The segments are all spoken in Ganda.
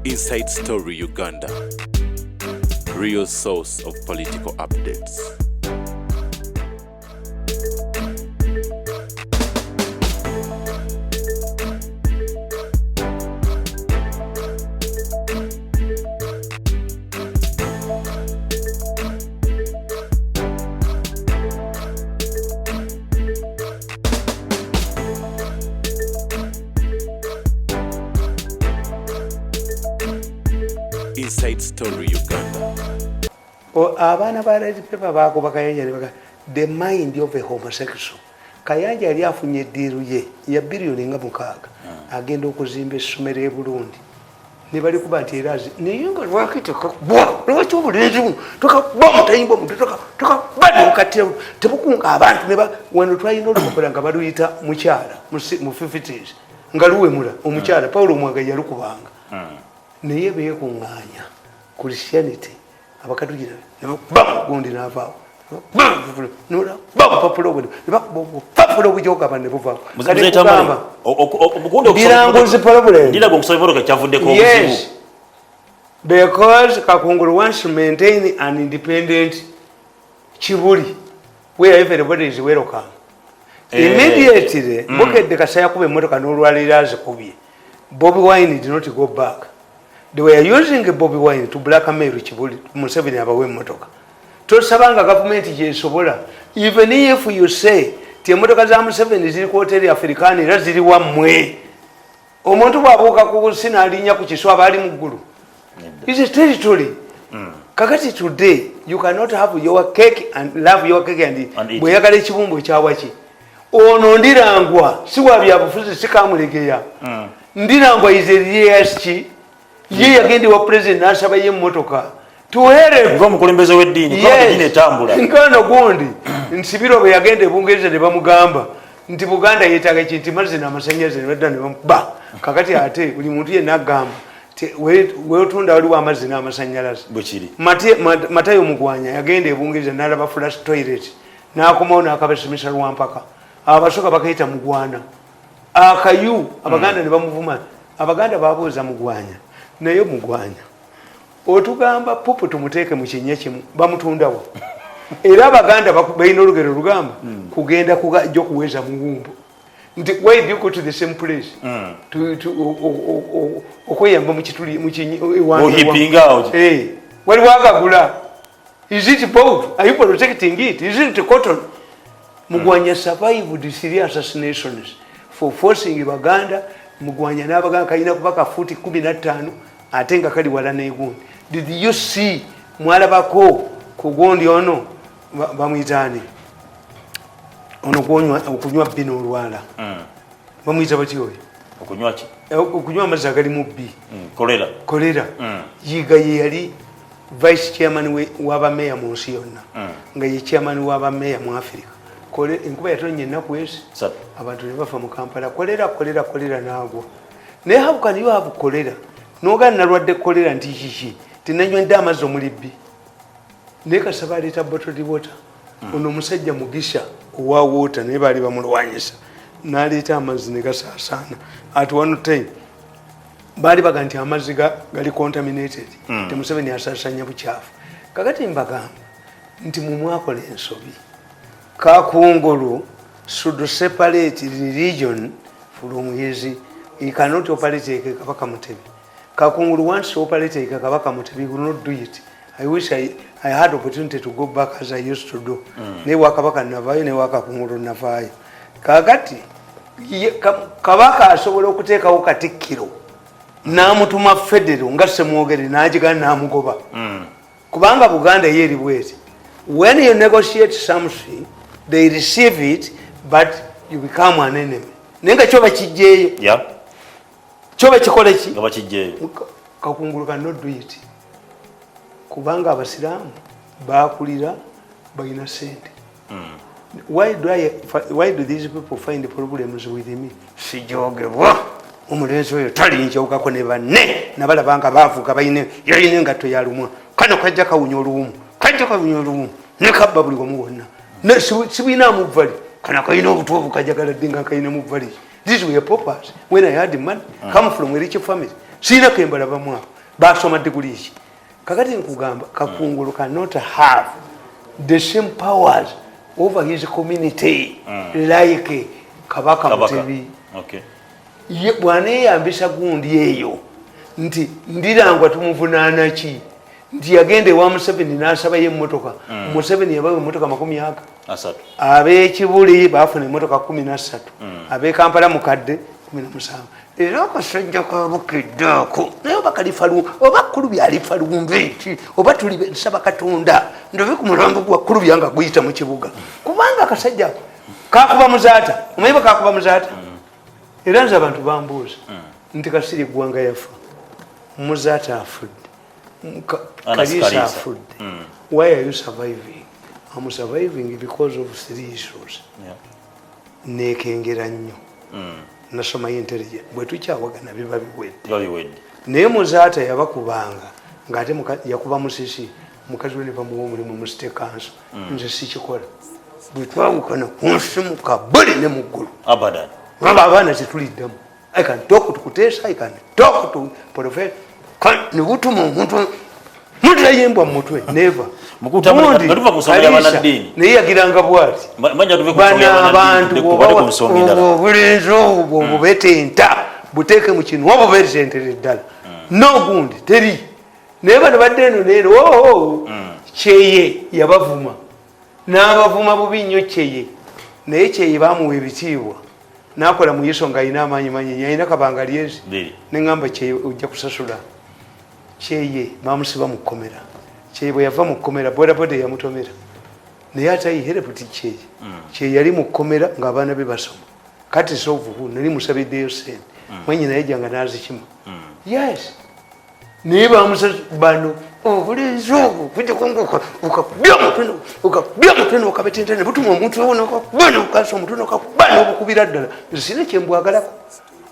Inside Story Uganda, real source of political updates. Inside Story Uganda. Abaana ba Red Pepper bakuba Kayanja ne baga the mind of a homosexual. Kayanja yali afunye eddiiru ye ya biliyoni nga 6, agenda okuzimba essomero e Burundi, ne balikuba nti era naye nga lwaki tekakubwa, lwaki obulenzi buno tokakuba omutayimbwa omuntu tokakuba nebukattira tebukunga abantu wano twalina olupapula nga baluyita mukyala mu 50s nga luwemula omukyala. Paulo Omwaga yalukubanga, naye beekuŋŋaanya Christianity abakatuliki nebakuba gundi navaawo, bapapula obwo nebakuba obupapula obujogaba ne buvaawo. Kati kugamba Ndiranguzi problem. Ndiraga okusaba emotoka kyavuddeko obuzibu. Yes, because Kakungulu wants to maintain an independent Kibuli where everybody is welcome. Immediately Bukedde kasaya kuba emotoka n'olwaliro azikubye. Bobi Wine did not go back. They were using Bobi Wine to blackmail Kibuli, Museveni abawe emotoka. Tosabanga gavumenti gyesobola. Even if you say ti emotoka za Museveni ziri ku Hoteri Africana, era ziri wammwe. Omuntu bw'abuuka ku nsi n'alinnya ku kiswa, aba ali mu ggulu. Is a territory. Kakati today you cannot have your cake and love your cake and, And eat. Bweyagala ekibumbu ekyawaki ono Ndirangwa si wa byabufuzi, si Kamulegeya. Ndirangwa is a DSK, ye yagenda ewa president n'asabayo emmotoka tuhere. Nga omukulembeze w'eddiini, kubanga eddiini etambula. Nkano gundi Nsibiro bwe yagenda e Bungereza ne bamugamba nti Buganda yeetaaga kinti mazzi n'amasanyalaze, ne badda ne bamuba. Kakati ate buli muntu yenna agamba ti wetunda waliwo amazzi n'amasanyalaze. Bwe kiri. Matayo Mugwanya yagenda e Bungereza n'alaba flush toilet, n'akomawo n'akabasimisa lwampaka. Abasoka bakayita mugwana akayu, Abaganda ne bamuvuma. Abaganda babuuza Mugwanya, naye Mugwanya otugamba pupu tumuteeke mu kinnya kimu, bamutundawa? Era Abaganda balina olugero lugamba kugenda kugajja okuweeza muwumbo nti why do you go to the same place okweyamba mu kituli mu kinyi Ohippinga awo. Eh, waliwo agagula. Is it both? Are you protecting it? Is it cotton? Mugwanya survived three assassinations for forcing Baganda. Mugwanya n'Abaganda kalina kuba kafuuti 15 ate nga kali wala n'egundi. Did you see, mwalabako ku gundi ono bamuyitaani ono gwonywa okunywa bbi n'olwala, bamuyita bati oyo? Okunywa ki? Okunywa amazzi agalimu bbi. Kolera. Kolera. Yiga ye yali vice chairman w'abameya mu nsi yonna, nga ye chairman w'abameya mu Africa. Enkuba yatonnya ennaku ezi 3. Abantu ne bafa mu Kampala kolera, kolera, kolera n'agwa. Naye how can you have kolera nogaa nalwadde kolera nti kiki tinanywedde amazzi omuli bbi? Naye kasaba aleeta bottled water. Ono omusajja Mugisha owa water, naye baali bamulwanyisa n'aleeta amazzi ne gasaasaana. At one time baali baga nti amazzi gali contaminated, te Museveni asaasanya bukyafu. Kakati mbagamba nti mumwakola ensobi. Kakungulu should separate religion from his, he cannot operate like Kabaka Mutebi. Kakungulu wants to operate like Kabaka Mutebi. He will not do it. I wish I had opportunity to go back as I used to do. Ne wakabaka navaayo, ne wakakungulu navaayo. Kakati Kabaka asobola okuteekawo katikkiro n'amutuma federo nga Semwogere n'agigana n'amugoba, kubanga Buganda ye eri bweti: when you negotiate something, they receive it, but you become an enemy. Naye nga kyoba kijjeeyo, kyoba kikole ki? Nga bakijjeeyo. Kakungulu cannot do it, kubanga Abasiraamu bakulira balina sente. Why do these people find problems with me? Sijogebwa omulenzi oyo talinjawukako ne banne, nabalaba nga bavuga balina yalina engatto yalumwa kano kajja kawunya oluwumu, kajja kawunya oluwumu nekabba buli wamu wonna. Sibwinaamu vali kano kalina obutwa obukajagaladde nga kalina mu vali. These were paupers when I had money. Come from a rich family. Siina kembalabamu abo basoma diguli ki. Kakati nkugamba, Kakungulu cannot have the same powers over his community like Kabaka Kabaka. Mutebi. Okay. Ye bw'aneeyambisa gundi eyo nti Ndirangwa tumuvunaana ki, nti yagenda ewa Museveni n'asabayo emmotoka. Museveni yabawa emmotoka makumi aga 30. Ab'ekibuli bafuna emmotoka 13, ab'e Kampala mukadde 17. Era akasajja kabukedde ako, naye oba kalifa, oba Kulubya alifa lumbe ki, oba tuli nsaba Katonda ndobe ku mulambo gwa Kulubya nga guyita mu kibuga, kubanga akasajja ako kakuba Muzaata. Omanyi bwe kakuba Muzaata? Era nze abantu bambuuza nti Kasiri eggwanga yafa, Muzaata afudde, Anas. Kaliisa Kaliisa. afudde, why are you surviving? I'm surviving because of three issues. Nekengera nnyo, nasomayo intelligence, bwe tukyawagana biba biwedde. Biba biwedde. Naye Muzaata yabakubanga ngaate yakuba Musisi, mukazi we ne bamuwa omulimu mu City Council. Nze sikikola, bwe twawukana kunsimuka buli ne mu ggulu. Abadan. Baba abaana tetuliddamu. I can talk to Kutesa, I can talk to Professor. Nebutuma omuntu mutirayimbwa mu mutwe, never. Mukulu Tamale, Gundi, nga tuva ku nsonga Kalisa, y'abannaddiini. naye yagiranga bwati. Manja tuve ku nsonga Bano abantu y'abannaddiini, kubale ku nsonga endala. obulenzi obwo obubetenta buteeke mu kinu, obubetentere ddala nogundi teri. Naye bano badde eno neeno oo kyeye yabavuma, n'abavuma bubi nnyo kyeye. Naye kyeye bamuwa ebitiibwa, nakola mu ISO nga alina amaanyi manyi, alina kabanga lyezi. Bbiri. Neŋŋamba kyeye ojja kusasula. Kyeye bamusiba mu kkomera. Kyeye bwe yava mu kkomera, bodaboda yamutomera, naye ate ayihereputi kyeye. Kyeye yali mu kkomera ng'abaana be basoma. Kati sovuhu nali musabiddeyo sente, mwenyina yajjanga n'azikima. Yes, naye bamusa bano obulenzi obwo kujjakongoka ukakubya omutwe, ukakubya omutwe nokabetenta ne butuma omuntu wo nokakuba nokasa omutwe nokakuba nobukubira ddala. Nze sina kyembwagalako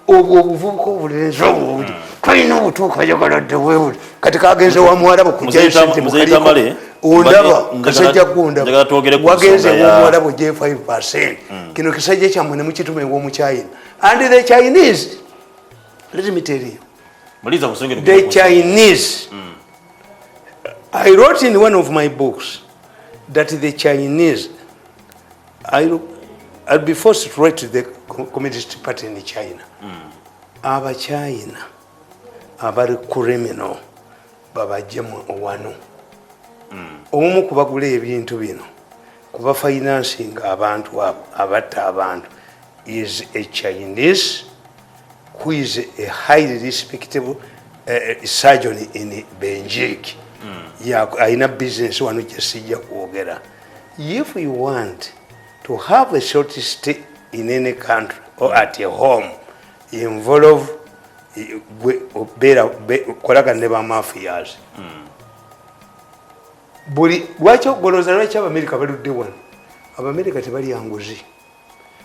obwo obuvubuka obulenzi obwo buti kalina obutuuka ayagala dde weewuli. Kati kagenze wa muwalabu kujjayo Muzeeyi sente. Muzeeyi Mukaliko. Tamale, Ondaba kasajja gundaba. njagala twogere ku Wagenze nsonga ya- ew'omuwalabu ojjayo 5. Kino kisajja kyammwe ne mukituma ew'omuchina. And the Chinese, let me tell you, Muliza ku nsonga eno. the Chinese, I wrote in one of my books that the Chinese, I'll be forced to write to the Communist Party in China. Abachina abali criminal babajjemu wano. Omumu kubagula ebintu bino kuba financing abantu abo abatta abantu is a Chinese who is a highly respectable surgeon in Beijing. Alina business wano gyesijja kwogera. If you want to have a short stay in any country or at a home, involve gwe obeera kolagana ne bamafias. Buli lwaki ogolooza, lwaki Abamerika baludde wano? Abamerika tebalya nguzi.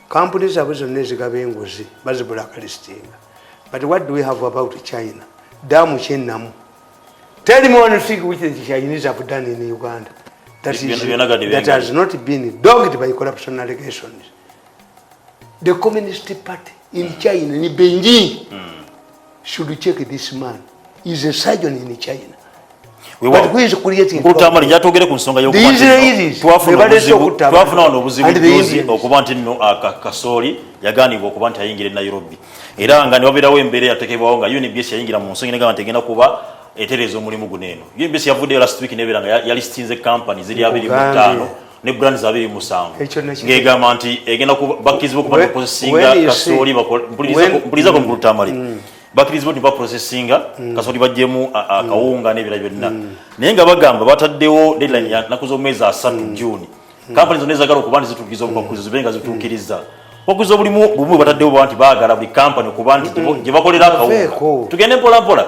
Kampuni zaabwe zonna ezigaba enguzi baziblacklistinga. But what do we have about China? Damu kyenamu. Tell me one thing which the Chinese have done in Uganda that, is, Byonna gadi that byengali. has not been dogged by corruption allegations. The Communist Party in China, in Beijing, should check this man. He's a surgeon in China. But who is creating Mukulu Tamale, njatwogere ku nsonga y'okuba The nti nno Israelis, twafuna be baleese obuzibu- okutta twafuna wano abantu. obuzibu And the juzi Indians. okuba nti nno kasooli yagaanibwa okuba nti ayingira e Nairobi, era nga ne wabeerawo embeera eyateekebwawo nga UNBS yayingira mu nsonga negamba nti egenda kuba etereeza omulimu guno. Eno UNBS yavuddeyo last week nebeera nga yalistinze company ziri 25 ne brands 27 Ekyo nakyo- ng'egamba nti egenda bakkirizibwa okuba When nti you see- kasooli mpulirizaako mukulu Tamale, bakkirizibwa nti baprocessinga kasooli baggyemu akawunga n'ebirala byonna, naye nga bagamba bataddewo deadline ya nnaku z'omwezi 30 June, kampani zonna ezagala okuba nti zituukiriza obukwakkulizo zibe nga zituukiriza obukwakkulizo obulimu bumu. Bataddewo bwa nti baagala buli kampani okuba nti gye bakolera akawunga, Baveeko. tugende mpola mpola,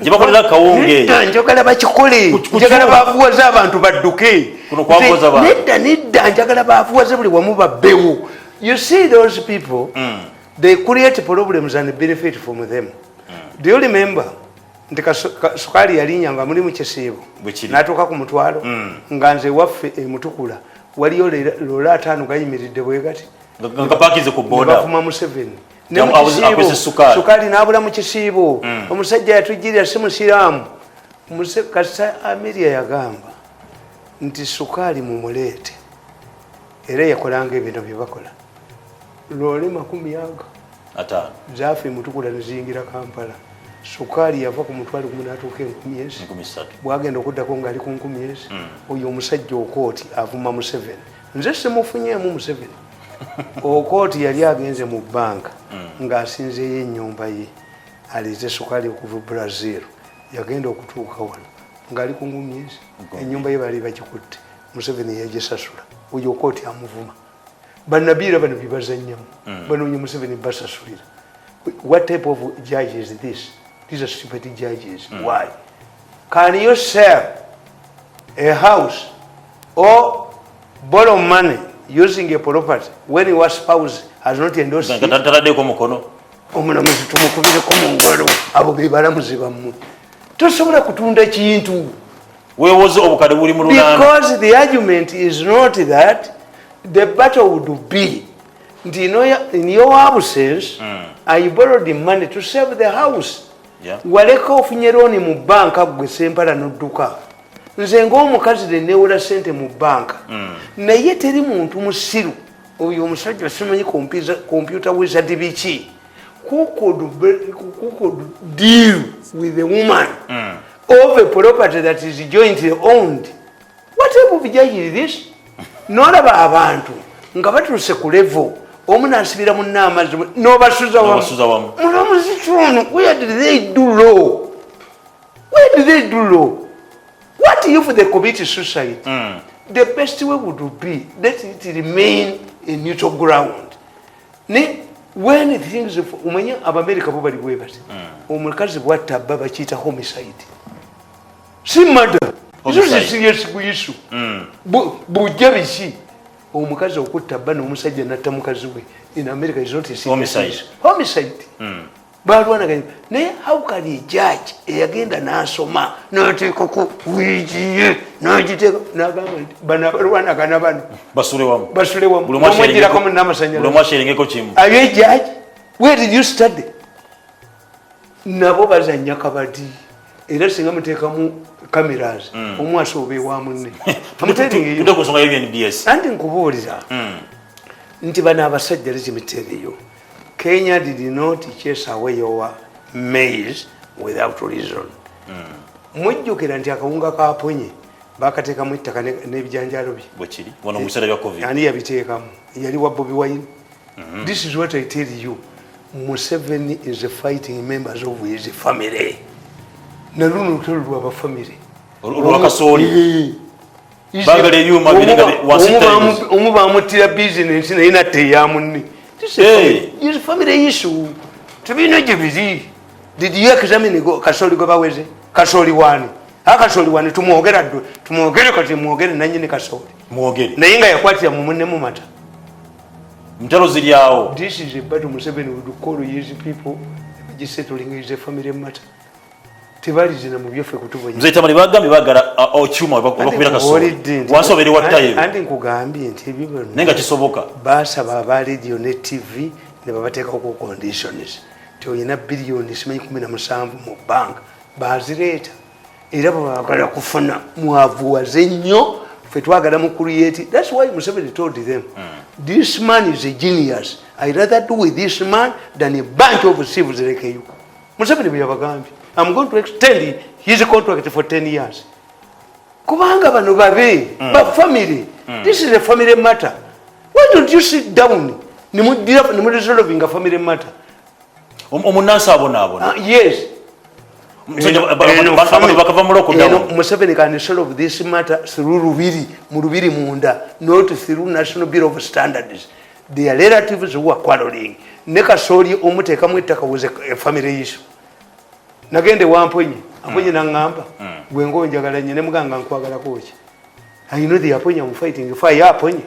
gye bakolera akawunga eyo. Nedda, njagala bakikole. Ku Njagala kyuma. bavuwaze abantu badduke. Kuno kwavuwaza abantu. Nedda, nedda, njagala bavuwaze buli wamu babbewo. You see those people, they create problems and benefit from them. Do you remember nti sukaali yalinnya nga mulimu kisiibo Bwe kiri. n'atuuka ku 500, nga nze waffe emutukula waliyo lola 50 gayimiridde bwe gati Nga gapakize ku boda. Nebavuma Museveni. Ne mu Akwese kisiibo, sukaali. Sukaali n'abula mu kisiibo. Omusajja yatujjirira si musiraamu. Kasita Ameria yagamba nti sukaali mumuleete, era yakolanga ebintu bye bakola, loole 50 5 zaafe mutukula neziyingira Kampala. Sukaali yava ku 10,000 n'atuuka 10,000. 3,000. Bwagenda okuddako ngaali ku 10,000. Oyo omusajja Okooti avuma Museveni, nze simufunyeemu Museveni. Okooti yali agenze mu banka ng'asinzeeyo ennyumba ye aleete sukaali okuva e Brazil. Yagenda okutuuka wano ng'ali ku 10,000. Ennyumba ye baali bagikutte, Museveni yagisasula. Oyo Okooti amuvuma. Banabiira bano byebazannyamu, banoonya Museveni basasulira. What type of judge is this? These are stupid judges. Why can you sell a house or borrow money using a property when your spouse has not endorsed it? Nga tataddeko mukono. Omulamuzi tumukubireko mu ngalo. Abo be balamuzi bammwe. Tosobola kutunda kintu. Weewoze obukadde buli mu 8. Because the argument is not that the battle would be nti in your absence, I borrowed the money to save the house. Waleka ofunye looni mu banka, gwe Sempala nodduka. Nze ng'omukazi nenewola sente mu banka, naye teri muntu musiru. Oyo omusajja simanyi computer wizard biki, who could deal with a woman of a property that is jointly owned? What type of judge is this? Nolaba abantu nga batuuse ku level omu nasibira munne amazzi n'obasuza. N'obasuza wamu. Mulamuzi kyono, where did they do law? Where did they do law? What if they commit suicide? The best way would be let it remain a neutral ground. Ne when things, omanye Abamerika bo bali bwe bati. Omukazi bwatta bba bakiyita homicide, si murder. Homicide. Ekyo serious issue. Bujja biki omukazi okutta bba n'omusajja natta mukazi we in America is not a serious Homicide. issue. Homicide. Balwanaganye, naye how can a judge eyagenda n'asoma n'ateekako wiigi ye n'agiteeka n'agamba nti bano abalwanagana bano basule wamu. Basule wamu. Buli omu Bamweggyirako asharingeko- n'amasannyalaze. buli omu asharingeko kimu. Are you a judge? Where did you study? Nabo bazanya kabadi, era singa muteekamu cameras, omu asooba ewa munne. I'm telling you. Tudde ku nsonga ya UNBS. Anti nkubuulira nti bano abasajja, let me tell you, Kenya did not chase away your maize without reason. Mujjukira nti akawunga kaponye bakateekamu ettaka n'ebijanjaalo bye. Bwekiri wano mu biseera bya COVID. Ani yabiteekamu? Yali wa Bobi Wine. This is what I tell you, Museveni is fighting members of his family. Naluno lutalo lwaba family. Olwa kasooli. Baagala ebyuma biri nga wansi tiles. Omu bamuttira bizinensi naye natta eya munne. This is Hey. His family issue, tebirina gye biri. Did you examine kasooli gwe baweze? Kasooli wani? Akasooli wani? Tumwogera ddwe, tumwogere kati, mwogere nanyini kasooli. Mwogere. Naye nga yakwatira mu munne mu mata. Ntalo ziri awo. This is a battle Museveni would call his people gisettling is a family matter. Tebalizina mu byaffe kutubonya. Mzee Tamale, bagambye baagala okyuma bakubira kasooli wansi obeere wa tayiro. Anti nkugambye nti ebyo byonna Naye nga kisoboka. Basaba aba radio ne TV ne babateekako conditions ti olina biliyoni simanyi 17 mu banka, bazireeta. Era bwebagala kufuna mwavuwaze nnyo, fe twagala mu create. That's why Museveni told them, "This man is a genius. I rather do with this man than a bunch of thieves like you." Museveni bwe yabagambye, "I'm going to extend his contract for 10 years," kubanga bano babe ba family. This is a family matter. Why don't you sit down nimuresolvinga family matter? Omunansi abonaabona. Yes. Musajja, Eno abantu bakava mu lockdown. Eno Museveni can solve this matter through lubiri, mu lubiri munda, not through National Bureau of Standards. Their relatives who are quarreling. Ne kasooli omuteekamu ettaka was a family issue. Nagende wamponye aponye, naŋŋamba gwe ngaonjagala nnyo, nemugamba nkwagalako ki? I know the Aponye I'm fighting for. Ye aponye,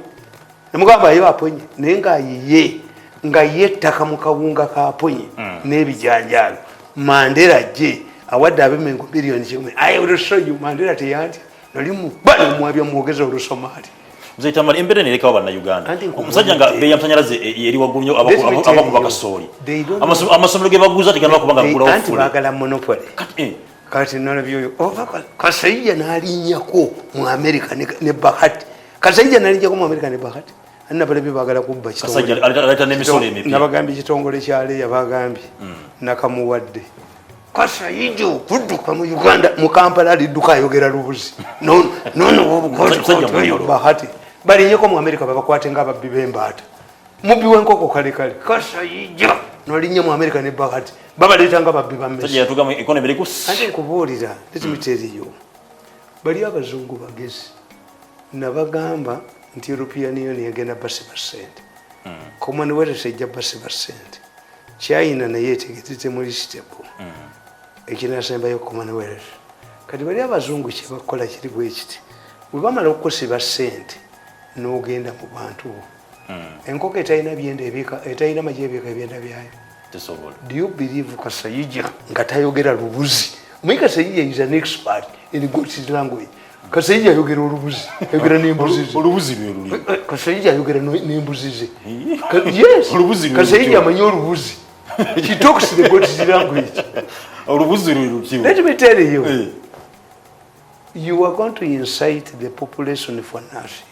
nemugamba yo aponye, naye ngaayiye nga ye ettaka mu kawunga ka aponye n'ebijanjaalo. Mandela gye awadde abemengo biliyoni 1. I will show you. Mandela teyantya, nali muba nemwabya mwogeza Olusomaali. Mzee Tamale, embeera nerekawo Bannayuganda. Anti nkubulidde. Omusajja nga beeyi y'amasannyalaze eri waggulu nnyo, Let me tell abakuba you, kasooli, they don't amasomero ge baguza teganaba kuba nga gulawo Anti fule. baagala monopoly. Kati, Kati nalabye oyo ova Kasayija n'alinnyako mu America ne Bahati. Kasayija n'alinnyako mu America ne Bahati, ani nabalabye baagala kubba Kasajja aleeta n'emisolo emipya. Nabagambye ekitongole kya Leya, bagambye nakamuwadde Kasayija okudduka mu Uganda, mu Kampala alidduka ayogera lubuzi Musajja nonoyo. munyoro. Bahati balinyeko mu America, babakwate nga ababbi b'embaata, mubbi w'enkoko kalekale. Kasayija nolinnya mu America ne Bahati, babaleeta nga babbi ba mmese. Musajja yatugamba economy eri ku Ate nkubuulira, let me tell you, bali abazungu bagezi. Nabagamba nti European Union egenda basiba sente, Commonwealth ejja basiba sente, China naye etegete temuli stable. Ekinasembayo Commonwealth. Kati bali abazungu kyebakola kiri bwe kiti: bwe bamala okukusiba sente n'ogenda mu bantu bo, enkoko etalina byenda ebiika, etalina magi ebiika ebyenda byayo. Tesobola. Do you believe Kasayija nga tayogera lubuzi? Omanyi Kasayija is an expert in God's language. Kasayija ayogera olubuzi, ayogera n'embuzi ze. Olubuzi lwe luli. Kasayija ayogera n'embuzi ze. Yes. Olubuzi lwe Kasayija lutyo. amanyi olubuzi. He talks the God's language. Olubuzi lwe lutyo. Let me tell you, you are going to incite the population for nothing.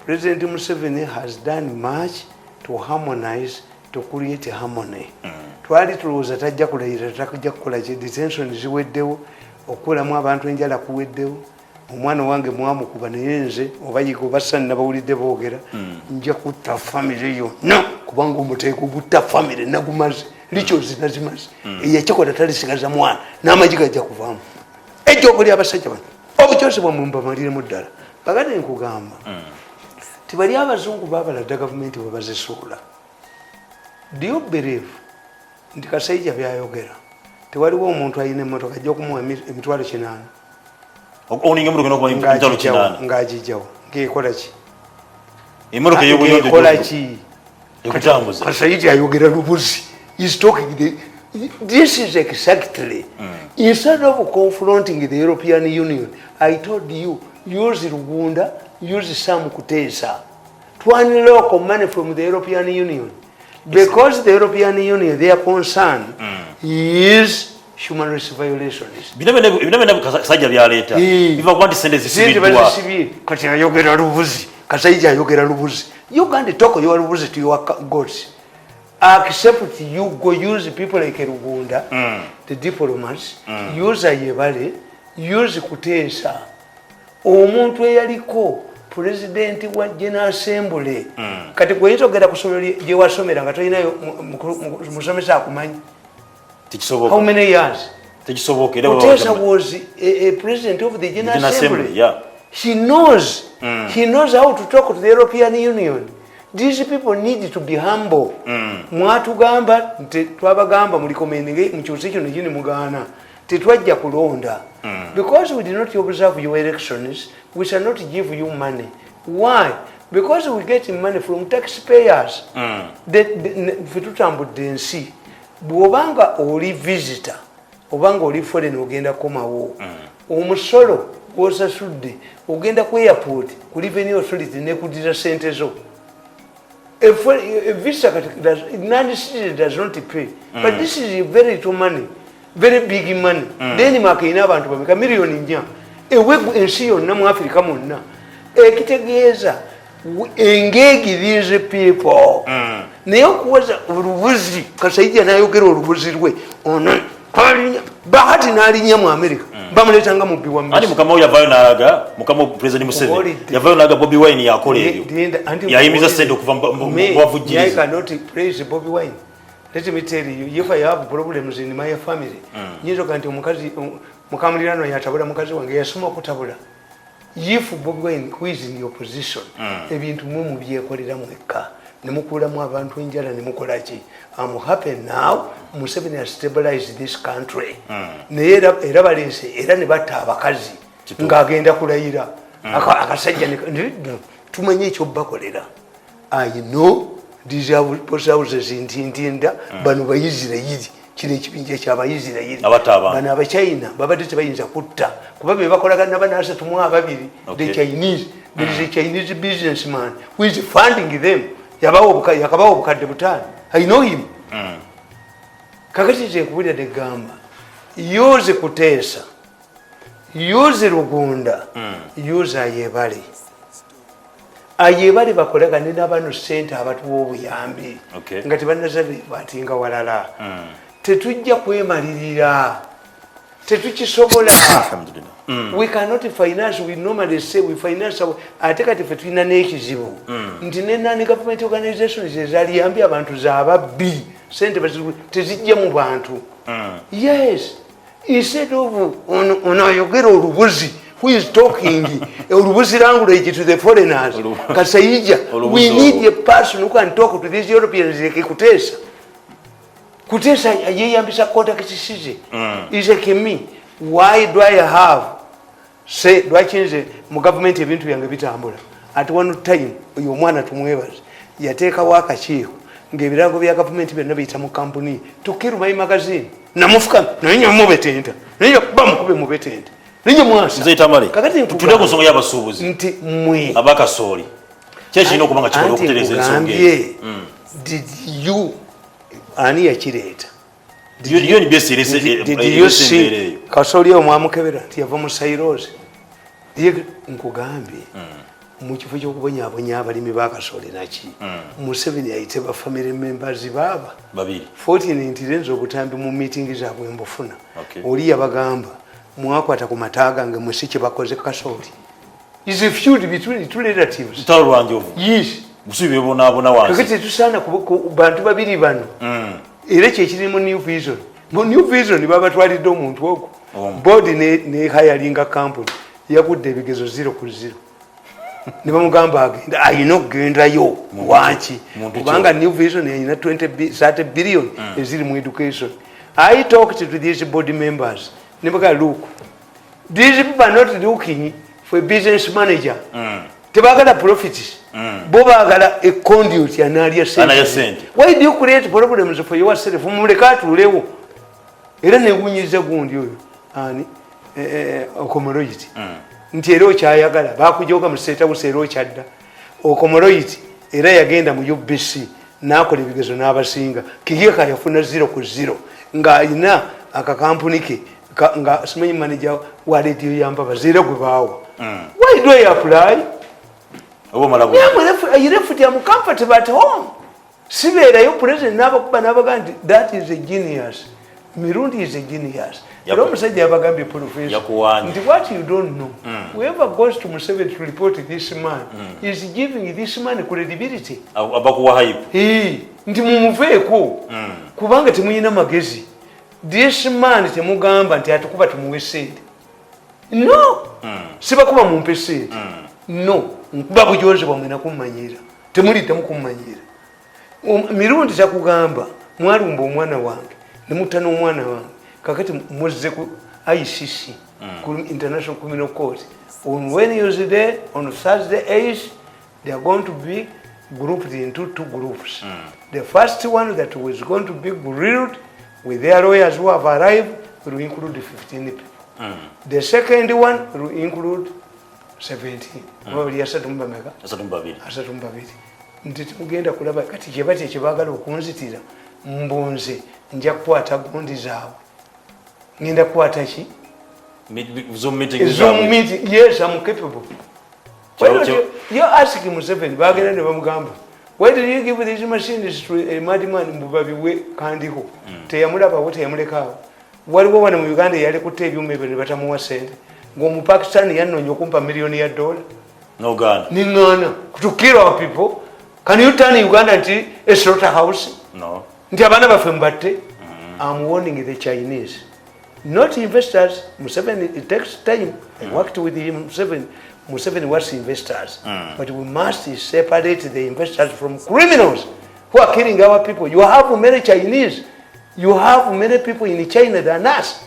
President Museveni has done much to harmonize, to create harmony. Twali tulowooza tajja kulayira, tajja kukola ki, detention ziweddewo, okukolamu abantu enjala kuweddewo. Omwana wange mwamukuba, naye nze oba yiga oba sani nabawulidde boogera, nja kutta famire yonna kubanga omuteeko gutta famire nagumaze, likyozi nazimaze. Eyakikola talisigaza mwana n'amagi gajja kuvaamu. Ejjoogo lyabasajja bano, obukyozi bwammwe mbamaliremu ddala. Bagade nkugamba tibali abazungu babaladda gavumenti bwe bazisuula. Do you believe nti Kasayija byayogera, tewaliwo omuntu alina emmotoka ajja okumuwa 800,000? Owninga emotoka n'okuba 800,000. Ng'agijjawo ng'ekola ki? Emotoka ey'obuyonjo. Ng'ekola ki? Ekutambuza. Kasayija ayogera lubuzi. Is talking the, this is exactly, instead of confronting the European Union, I told you, use Rugunda, use Sam Kutesa to unlock money from the European Union, because the European Union, their concern is human rights violations. Bino byonna Kasajja byaleeta biva kuba nti sente sente zisibiddwa. Bazisibye. Kati ayogera lubuzi. Kasayija ayogera lubuzi. You can't talk your lubuzi to your gods. Accept, you go use people like Rugunda, the diplomats, use Ayebale, use Kutesa, omuntu eyaliko pulezidenti wa General Assembly. Kati gweyinza okugenda ku ssomero gye wasomera nga tolinayo musomesa akumanyi? Tekisoboka. How many years? Tekisoboka era. Kutesa was a president of the General General Assembly. Assembly, yeah. He knows how to talk to the European Union. These people need to be humble. Mwatugamba nti twabagamba murecommendinge mukyuse kino kini, mugaana. Tetwajja kulonda. Because we did not observe your elections, we shall not give you money. Why? Because we get money from taxpayers. Ffe tutambudde ensi. Bw'obanga oli visitor, obanga oli foreign, ogenda komawo, omusolo gwosasudde, ogenda ku airport ku Revenue Authority nekudira sente zo. A visa kati non-citizen does not pay, but this is very little money, very big money. Denmark erina abantu bameka? 4 miliyoni ewe ensi yonna mu Africa mwonna. Ekitegeeza engage these people. Naye okuwoza olubuzi, Kasayija nayogera olubuzi lwe ono alinya Bahati n'alinya mu America, bamuleetanga mubbi wa Anti mmese. Mukama we yavaayo n'alaga, mukama President Museveni Kubuulidde. yavaayo n'alaga Bobi Wine yakola ebyo, Anti yayimiza sente okuva mu Me, I bavujjiriza. cannot praise Bobi Wine. Let me tell you, if I have problems in my family, nyinza okuga nti omukazi mukamulirano yatabula mukazi wange, yasoma okutabula. If Bobi Wine, who is in the opposition, ebintu mwe mubyekolera mwekka, nemukuulamu abantu enjala, nemukola ki? I'm happy now Museveni has stabilized this country. Naye era baleese era ne batta abakazi ng'agenda kulayira. Akasajja tumanyi ekyobakolera. I know these post houses nti ntinda bano Baisirairi, kino ekibinja kyabaisirairi. Abatta abantu. Bano Abachina babadde tebayinza kutta kuba be bakolagana bana 32. The Chinese There is a Chinese businessman who is funding them. Yakabawo 5,000. I know him. Kakati nze nkubulira negamba, use Kuteesa, use Rugunda, use Ayebale. Ayebale bakolagane n'abano sente abatuwa obuyambi nga tebannazabatinga walala. Tetujja kwemalirira, tetukisobola. We cannot finance. We normally say we finance ate kati ffe tulina n'ekizibu nti ne non government organizations ezaliyambye abantu zababbi, sente tezijja mu bantu. Yes, instead of ono ayogera olubuzi, who is talking olubuzi language to the foreigners, Kasaija, we need a person who can talk to these Europeans like Kuteesa. Kuteesa yeyambisa contact size is a kimi. Why do I have say lwaki nze mu gavumenti ebintu byange bitambula? At one time oyo omwana tumwebaze yateekawo akakiiko ng'ebirango bya gavumenti byonna biyita mu kampuni. To kill my magazine, namufuka naye nyamubetenta, naye kuba mukube mubetente naye mwasa. Nze Tamale, Kakati tudde ku nsonga y'abasuubuzi nti mwe abakasooli, ki kirina okuba nga kikola Anti okutereeza ensonga nkugambye, eyo? Did you, ani yakireeta? UNBS erese Did you embeera eyo. see kasooli oyo mwamukebera nti yava mu silos? Ye nkugambye, mu kifo ky'okubonyaabonya abalimi bakasooli naki, Museveni ayite ba family members baaba Babiri. Fortunately nze obutambi mu meeting zaabwe mbufuna. Oli yabagamba, mwakwata ku mata gange, mwesi kye bakoze kasooli is a feud between two relatives. Lutalo lwa njovu. Yes. Busubi bebonaabona wansi. Kakati tetusaana bantu babiri bano. Era kyekiri mu New Vision. Mu New Vision babatwalidde omuntu ogwo. Omu. Board ne hiringa company yakudde ebigezo 0 ku 0, ne bamugamba agenda, ayina okugendayo. Wanki? Muntu Kubanga New Vision yayina 20 30 billion eziri mu education. I talked to these board members ne baga, look, these people are not looking for a business manager. Tebagala profits, bo baagala a conduit analya. Analya sente. Why do you create problems for yourself? Mumuleke atuulewo. Era newunyiza gundi oyo ani, Okomoloiti, nti era okyayagala bakujoga mu State House, era okyadda. Okomoloiti era yagenda mu UBC n'akola ebigezo n'abasinga. Kiyeka yafuna 0 ku 0 ng'alina akakampuni ke nga simanyi manager wa rediyo yambabazi, era gwe baawa. Why do I apply? Oba omala bulungi. I left, am comfortable at home. Sibeerayo president n'abakuba n'abaga nti that is a genius, Mirundi is a genius. Era omusajja yabagambye, professor, Yakuwanye. nti what you don't know, whoever goes to Museveni to report this man is giving this man credibility. Abakuwa hype. Ee, nti mumuveeko kubanga temuyina magezi. This man temugamba nti atukuba tumuwe sente. No, sibakuba mumpe sente. No, nkuba bujozi bwamwe nakumanyira, temuliddemu kummanyira. Mirundi takugamba mwalumba omwana wange nemutta n'omwana wange, kakati muzze ku ICC, ku International Criminal Court. On Wednesday, on Thursday 8, they are going to be grouped into two groups. The first one that was going to be grilled with their lawyers who have arrived will include 15 people. The second one will include 17. Oba buli 32? 32. 32. Nti temugenda kulaba kati kyebatya kyebaagala okunzitira mbunze, nja kukwata gundi zaabwe, ngenda kukwata ki? Zoom meeting Zoom zaabwe. meeting. Yes, I'm capable. Why don't you ask Museveni, bagenda ne bamugamba, why did you give these machines to a madman? Mbu babiwe Kandiho. Teyamulabawo, teyamulekaawo. Waliwo wano mu Uganda eyali kutta ebyuma ebyo ne batamuwa sente, ng'Omupakistani yannoonya okumpa miliyoni ya dola. Nogaana. Niŋŋaana. To kill our people? Can you turn Uganda nti a slaughter house? No. Nti abaana baffe mubatte? I'm warning the Chinese, not investors. Museveni, it takes time. I worked with him. Museveni wants investors, but we must separate the investors from criminals who are killing our people. You have many Chinese, you have many people in China than us.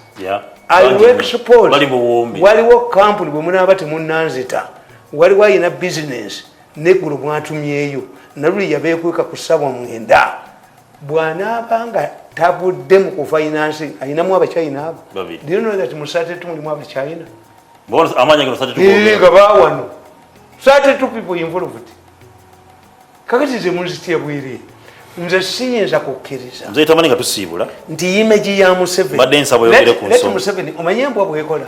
I will export. Bali mu buwumbi. Waliwo kampuni, bwe munaaba temunnanzita, waliwo ayina business neggulo mwatumyeyo naluli yabeekweka ku ssaawa 9, bw'anaaba nga tavudde mu kufinance, ayinamu Abachina abo. Babiri. Do you know that mu 32 mulimu Abachina? Mbona amaanyi gano sati Ee, tugoogera. nga baawano. 32 people involved. Kakati nze munzitya bwereere, nze siyinza kukkiriza. Nze Tamale, nga tusiibula, nti image ya Museveni Mbadde nsaba oyogere ku Let nsonga. Museveni, omanye embwa bwekola,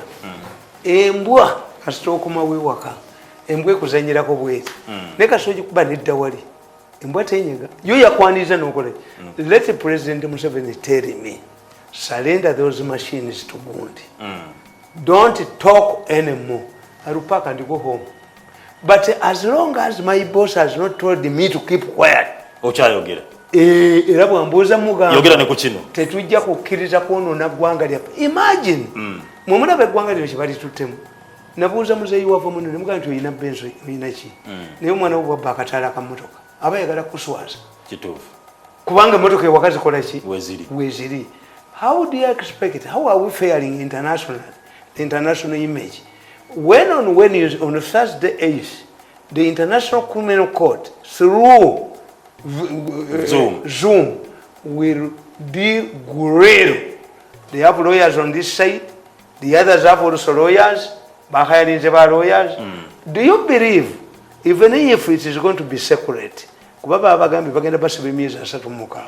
embwa kasita okomawo ewaka, embwa ekuzanyirako bweti, naye kasita ogikuba nedda wali, embwa tenyega, yo yakwaniriza nokola. Let President Museveni tell me, surrender those machines to gundi, don't talk anymore, I will pack and go home. But as long as my boss has not told me to keep quiet, Okyayogera. Eh, era bwambuuza mugamba Yogera ne ku kino. Tetujja kukkiriza kwonoona ggwanga lyaffe. Imagine, mwe mulaba eggwanga lino kyebalituttemu. Nabuuza muzeeyi wava muno, nemugamba nti oyina benzo, oyina ki, naye omwana wo bwabba akataala akamotoka, aba ayagala kuswaza. Kituufu. Kubanga emotoka ewaka zikola ki? Weeziri. Weeziri. How do you expect, how are we faring international, the international image, when on Thursday 8th, the International Criminal Court through Zoom. Zoom will deal grill. They have lawyers on this side, the others have also lawyers, bahayarinze ba lawyers. Do you believe, even if it is going to be secret, kuba baba bagambye bagenda basiba emyezi 36,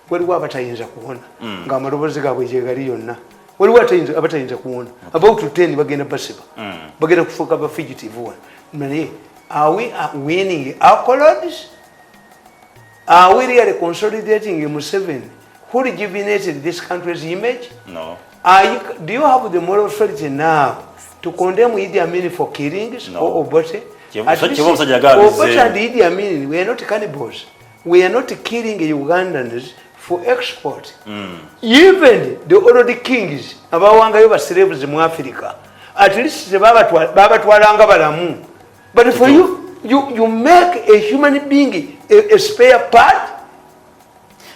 waliwo abatayinza kuwona ng'amaloboozi gaabwe gye gali yonna, waliwo abatayinza kuwona, about 10 bagenda basiba, bagenda kufuuka ba fugitive one. Naye are we winning accolades? Are we really consolidating Museveni, who rejuvenated this country's image? No. Do you have the moral authority now to condemn Idi Amin for killings No. or Obote? At least Kyeva omusajja agamba Obote bizeewo. and Idi Amin, we are not cannibals. We are not killing Ugandans for export. Even the old kings abawangayo ba slaves mu Africa, at least babatwalanga balamu. But for you make a human being a spare part.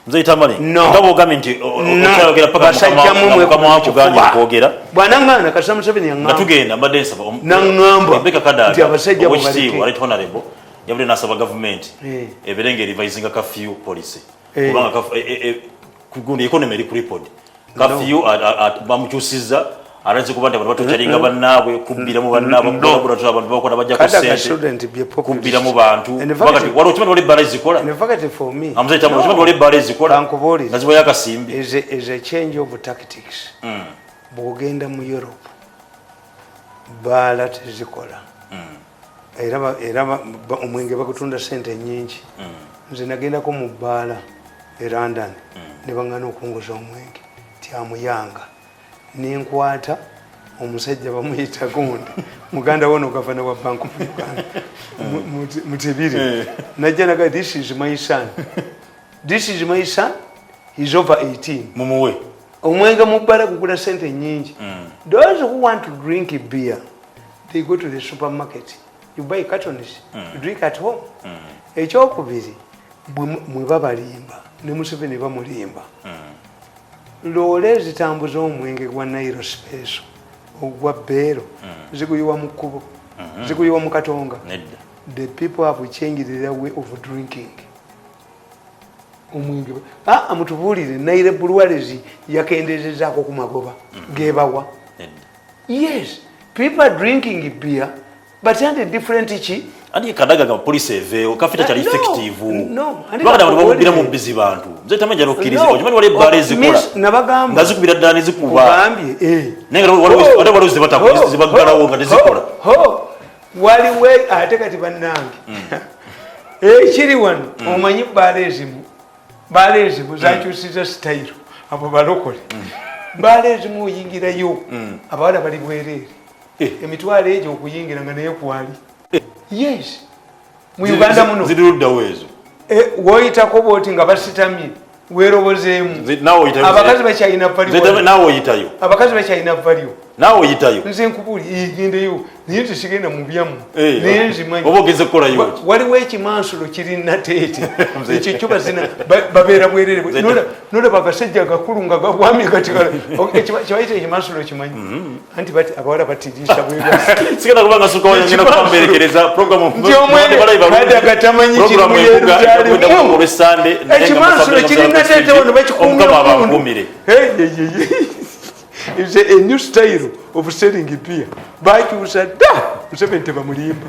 Muzeeyi Tamale, No. nga bwogambye nti No. okyayogera paka Basajja mmwe mukama wakugambye kifuba. okwogera. Bw'anaŋŋaana, kasita Museveni Nga yaŋŋamba. tugenda, mbadde nsaba Naŋŋamba Rebecca Kadaga, nti abasajja bo owekitiibwa, baleke. Right Honorable, yabadde n'asaba gavumenti ebeere nga erivisinga curfew policy, kubanga kugundi economy eri crippled. Curfew bamukyusizza, alanze kuba nti abantu batukyalinga bannaabwe, kubbiramu bannaabwe, kukolabula abantu, bakola bajjako Kadaga sente, shouldn't be a populist. kubbiramu bantu. In fact- Kuba kati waliwo, okimanyi waliwo ebbaala ezikola. In fact, for me, Amuzeeyi Tamale, okimanyi waliwo ebbaala ezikola Kankubuulire. nga zibayo akasimbi. Is a change of tactics. Bw'ogenda mu Europe, baala tezikola, era omwenge bagutunda sente nyingi. Nze nagendako mu bbaala e London, ne baŋŋana okunguza omwenge tyamuyanga, nenkwata omusajja bamuyita gundi, muganda wono gavana wa Bank of Uganda, Mutebire, najja naga, "This is my son, this is my son, he's over 18." Mumuwe. Omwenge mu bbala gugula sente nyingi. Those who want to drink beer, they go to the supermarket, you buy cartons, you drink at home. Ekyokubiri, mwe babalimba, ne Museveni bamulimba. Loole ezitambuza omwenge gwa Nile Special, ogwa Bell, ziguyiwa mu kkubo, ziguyiwa mu katonga? Nedda. The people have changed their way of drinking omwenge. Ah, mutubuulire, Nile Breweries yakendezezaako ku magoba gebawa? Nedda. Yes, people are drinking beer, but at different ki. Anti Kadaga ga police eveewo, curfew takyali No, effective. no, andi Kubanga abantu bamubbira kakubuulire. mu bbizi bantu. Nze Tamale okkiriza, No. okimanyi waliwo ebbaala ezikola Nabagamba. nga zikubira ddala ne zikuba. Kugambye, eh. Naye nga ate waliwo zebaggalawo nga tezikola. Ho, waliwo ate kati bannange ekiri wano, omanyi baala ezimu zakyusiza sitayiro, abo balokole. Baala ezimu oyingirayo, abawala bali bwereere. 20,000 egyo okuyingira nga naye kwali. Yes, mu Uganda muno. Ziri luddawo ezo? Eh, woyitako bwoti nga basitamye, weerobozeemu. Naawe oyitayo. Abakazi bakyalina value. Naawe oyitayo. Abakazi bakyalina value. Naawe oyitayo. Nze nkubuli gendeyo, naye nze sigenda mu byammwe, Eh, naye nzimanyi. Oba ogenze kukolayo ki? Waliwo ekimansulo kiri Nateete, ekyo kyo bazina babeera bwerere. Nolaba agasajja agakulu nga gagwamye kati kibayita ekimansulo, kimanyi anti abawala batiriisa bwebasi. Sigenda kubanga suka ngenda kubamberekereza program. Nti omwenge kadi agatamanyi kiri mu Yerusaalemu. Olwesande. Ekimansulo kiri Nateete wano bakikumya. Omukama abankuumire. Is a new style of selling beer. Bakyusa dda. Museveni tebamulimba.